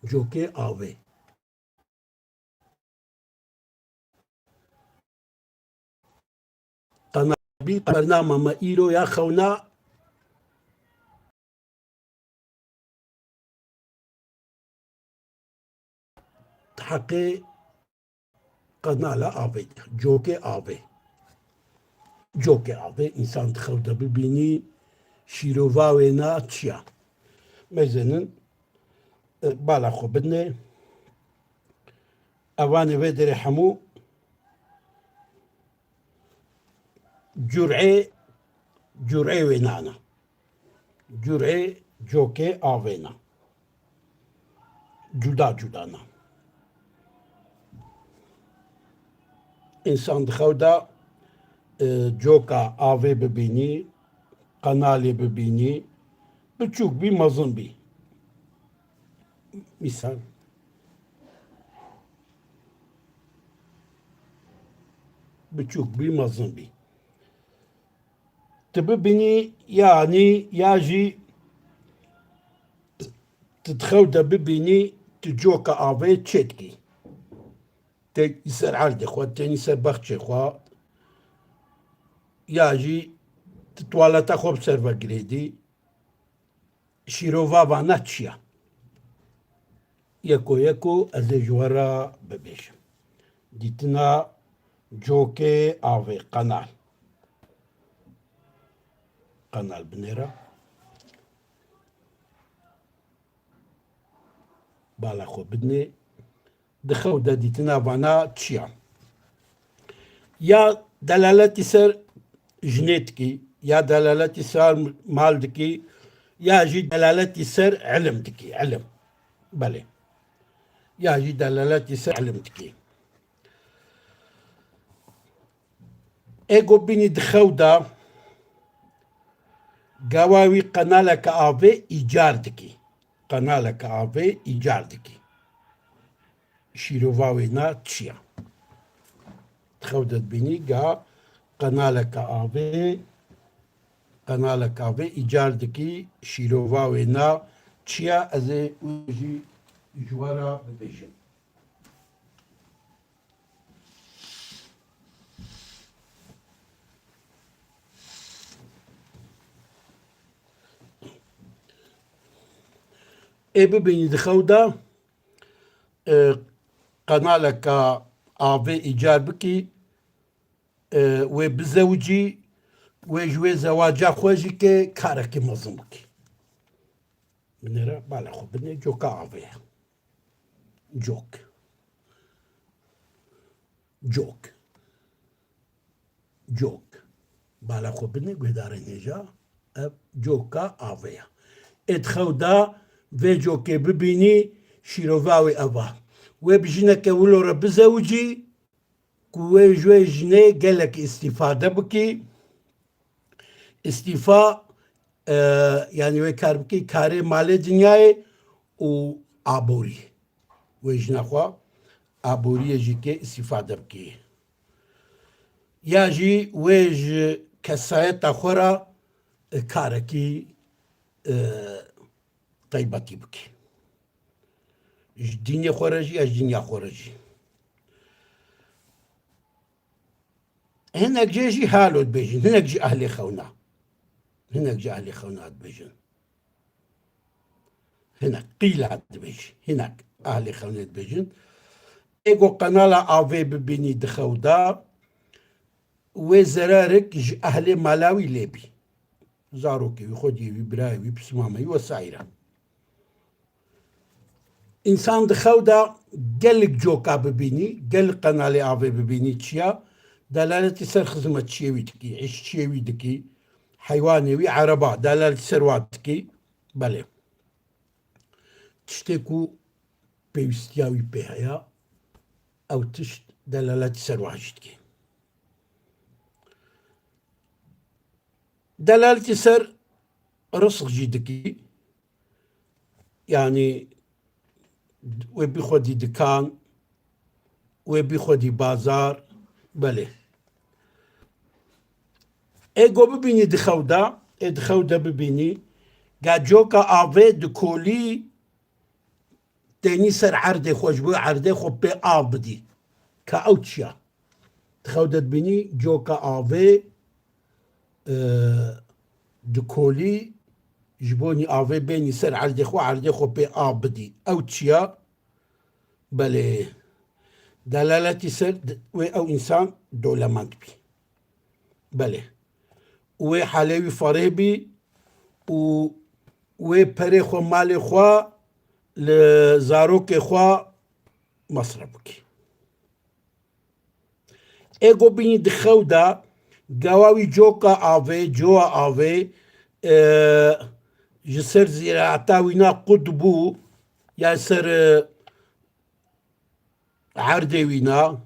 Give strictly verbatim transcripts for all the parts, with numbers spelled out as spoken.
Cokê avê. Qenabî bernama me îro ya xewna heqê qenala avê de. Cokê avê. Cokê avê însan di xew de bibînî, şîrova wê na çi ya? Mezenin, e, bala xwe bidinê. Evanê vê derê hemû curê, curê wê nana. Curê cokê avê na. Cuda cuda na. Însan di xew de, e, coka avê bibînî, qenalê bibînî, biçûk bî, mezin bî. Mîsal, biçûk bî, mezin bî. Tu bibînî, yanî ya jî tu di xew de bibînî, tu coka avê çêdikî. Tênî ser erdê xwe, tênî ser bexçê xwe, ya jî tu tuwaleta xwe bi ser ve girêdî. Şîrova vana çi ya? Yeko yeko ez ê ji we re bibêjim. Dîtina cokê avê, qenal. Qenal binêre. Bala xwe bidinê. Di xew de dîtina vana çi ya? Ya delaletî ser jinê dikî, ya delaletî ser mal dikî, ya jî delaletî ser ilim dikî, ilim. Belê. Ya jî delaletî ser ilim dikî. Ê ku bînî di xew de, gawa wî qenaleke avê îcar dikî. Qenaleke avê îcar dikî. Şîrova wê na çi ya? Di xew de dibînî ga qenaleke avê, qenaleke avê îcar dikî, şîrova wê na çi ya? Ez ê wê jî ji we re bibêjim. Ê bibînî di xew de, e, qenaleka avê îcar bikî, e, wê bizewicî, wê ji wê zewaca xwe jî ke karekî mezin bikî. Binêre bala xwe binê, coka avê ye. Cok. Cok. Cok. Bala xwe binê, guhdarên hêja, ev coka avê ye. Ê di xew de vê cokê bibînî, şîrova wê ev a. Wê bi jineke wilo re bizewicî, ku wê ji wê jinê gelek îstîfade bikî. Îstîfa, e, yanî wê kar bikî karê malê dinyayê û aborî. Wê jina xwe aboriyê jî kê îstîfade bikî. Ya jî wê ji kesayeta xwe re, e, karekî, e, qeybetî bikî. Ji dînê xwe re jî, ya ji dinya xwe re jî. Hinek jê jî halo dibêjin, hinek jî ehlê xewna. Hinek jî ehlê xewna dibêjin. Hinek qîla dibêjin, hinek ehlê xewnê dibêjin. Ê ku qenala avê bibînî di xew de, wê zerarek ji ehlê mala wî lê bî. Zarokê wî, xwediyê wî, birayê wî, pismamê wî wesaîre. Însan di xew de gelek coka bibînî, gelek qenalê avê bibînî çiya, delaletî ser xizmetçiyê wî dikî, îşçiyê wî dikî, heywanê wî, ereba, delaletî ser wa dikî. Belê. Tiştê ku pêwîstiya wî pê heye, ew tişt delaletî ser wa jî dikî. Delaletî ser rizq jî dikî. Yanî wê bî xwedî dikan, wê bî xwedî bazar, belê. Ê go bibînî di xew de, ê di xew de bibînî, ga coka avê di kolî tênî ser erdê xwe, ji bo erdê xwe pê av bidî. Ka ew çi ya? Di xew de dibînî coka avê, e, dikolî, ji bo nî avê bênî ser erdê xwe, erdê xwe pê av bidî. Ew çi ya? Belê. Delaletî ser di-, wê ew însan dewlemend bî. Belê. Wê halê wî ferê bî û wê perê xwe, malê xwe li zarokê xwe mesref bikî. Ê go bînî di xew de, gawa wî coka avê, cowa avê, e, ji ser zîraeta wîna qut bû, ya ser, e, erdê wîna,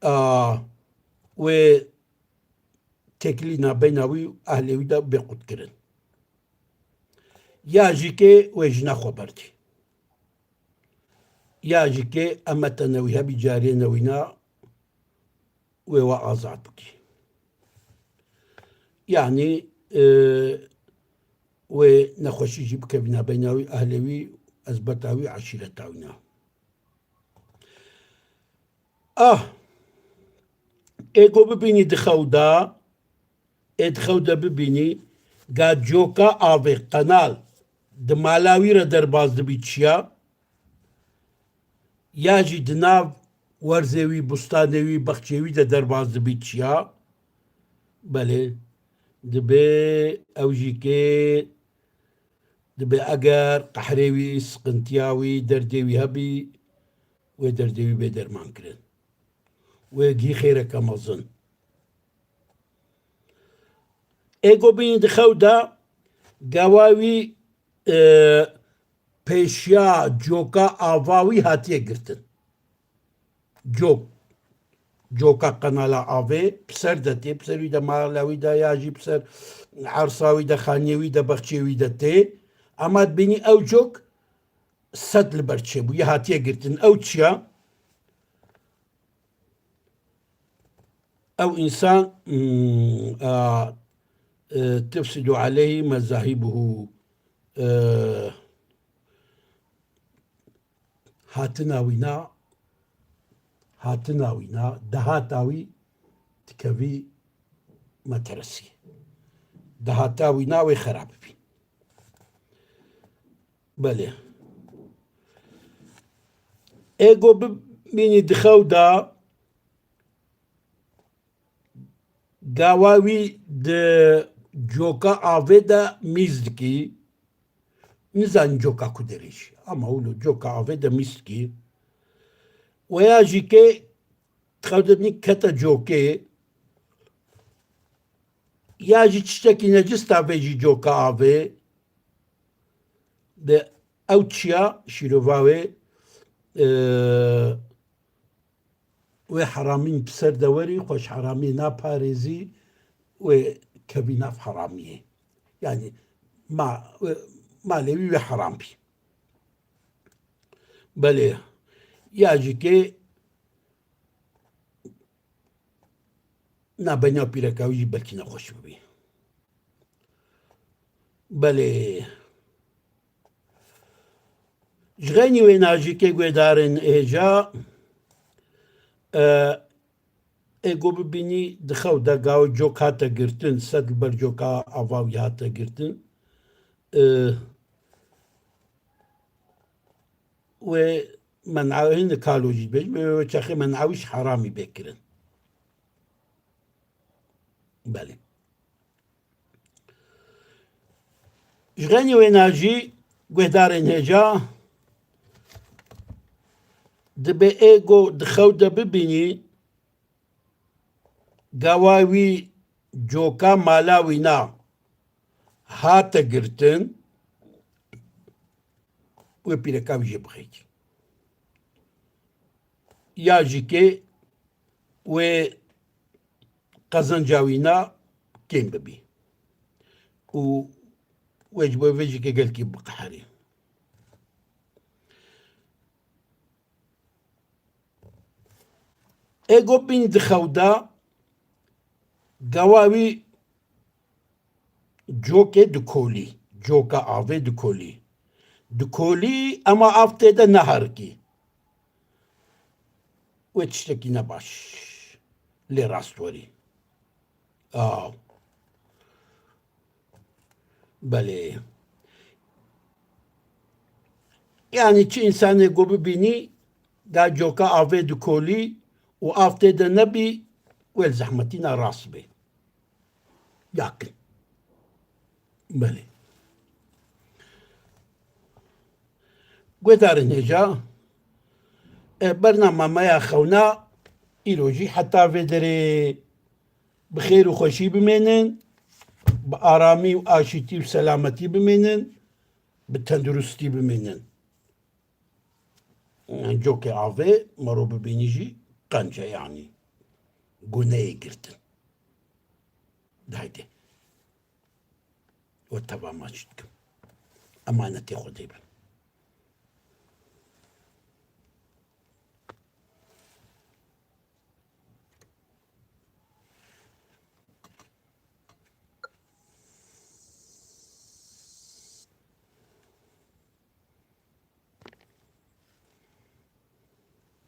a, wê têkilî nabeyna wî û ehlê wî de bê qutkirin. Ya jî kê wê jina xwe berdî. Ya jî kê emete newî hebî cariyê newîna wê we azad bikî. Yanî, e, wê nexweşî jî bikevîna beyna wî, ehlê wî, ezbeta wî, eşîreta wî na. Ah! Ê go bibînî di xew de, ê di xew de bibînî, ga coka avê, qenal, di mala wî re derbas dibî çiya, ya jî di nav werzê wî, bustanê wî, bexçê wî de derbas dibî çiya, belê, dibê ew jî kê, dibê eger qehrê wî, siqintiya wî, derdê wî hebî, wê derdê wî bê derman kirin. Wê gî xêreke mezin. Ê go bînî di xew de, gawa wî, e, pêşiya coka ava wî hatiye girtin. Cok. Coka qenala avê, piser de tê, piser wî de, mala wî de, ya jî piser ersa wî de, xaniyê wî de, bexçê wî de tê. Ema dibînî ew cok sed li ber çêbû, yê hatiye girtin. Ew çi ya? Ew însan, mm, a, e, tufsidu aleyhi mezahibuhu, e, hatina wî na, hatina wî na, dehata wî dikevî meteresî. Dehata wî na wê xerab bî. Belê. Ê go bibînî di xew de, gawa wî di coka avê de mîz dikî, nizanî coka ku derê jî. Ama wilo coka avê de mîz dikî. Weya jî kê xew de nî kete cokê, ya jî tiştekî necis davêjî coka avê, de ew çiya şîrova wê, e, wê heramîn bi ser de werî, xwe ji heramiyê naparêzî, wê kevî nav heramiyê. Yanî ma-, wê, malê wî wê heram bî. Belê, ya jî kê nabeyna pîreka wî jî belkî nexweş bibî. Belê. Ji xeynî wêna jî kê guhdarên hêja, e, ê go bibînî di xew de gaw cok hate girtin, sed li ber coka ava wî hate girtin. E, wê men'a hin kalo jî bêj, wê çaxê men'a wî ji heramî bê kirin. Belê. Ji xeynî wêna jî guhdarên hêja dibe ê go di xew de bibînî, gawa wî coka mala wî na hate girtin, wê pîreka wî jê bixeytî. Ya jî kê wê qezenca wî na kêm bibî. Û wê ji bo vê jî kê gelkî biqeherî. Ê go bîn di xew de, gawa wî cokê dikolî, coka avê dikolî. dikolî, ema av tê de neherikî. Wê tiştekî nebaş lê rast werî. Aw. Belê. Yanî çi însanê ku bibînî, da coka avê dikolî û av tê de nebî, wê li zehmetîna rast bê. Yakin. Belê. Guhdarên hêja, e, bernama me ya xewna îro jî heta vê derê bi xêr û xweşî bimênin, bi aramî û aşîtî û selametî bimênin, bi tenduristî bimênin. Cokê avê mero bibînî jî qenc e, yanî guneyê girtin. Haydi. We teva maç dikim. Emanetê Xwedê bin.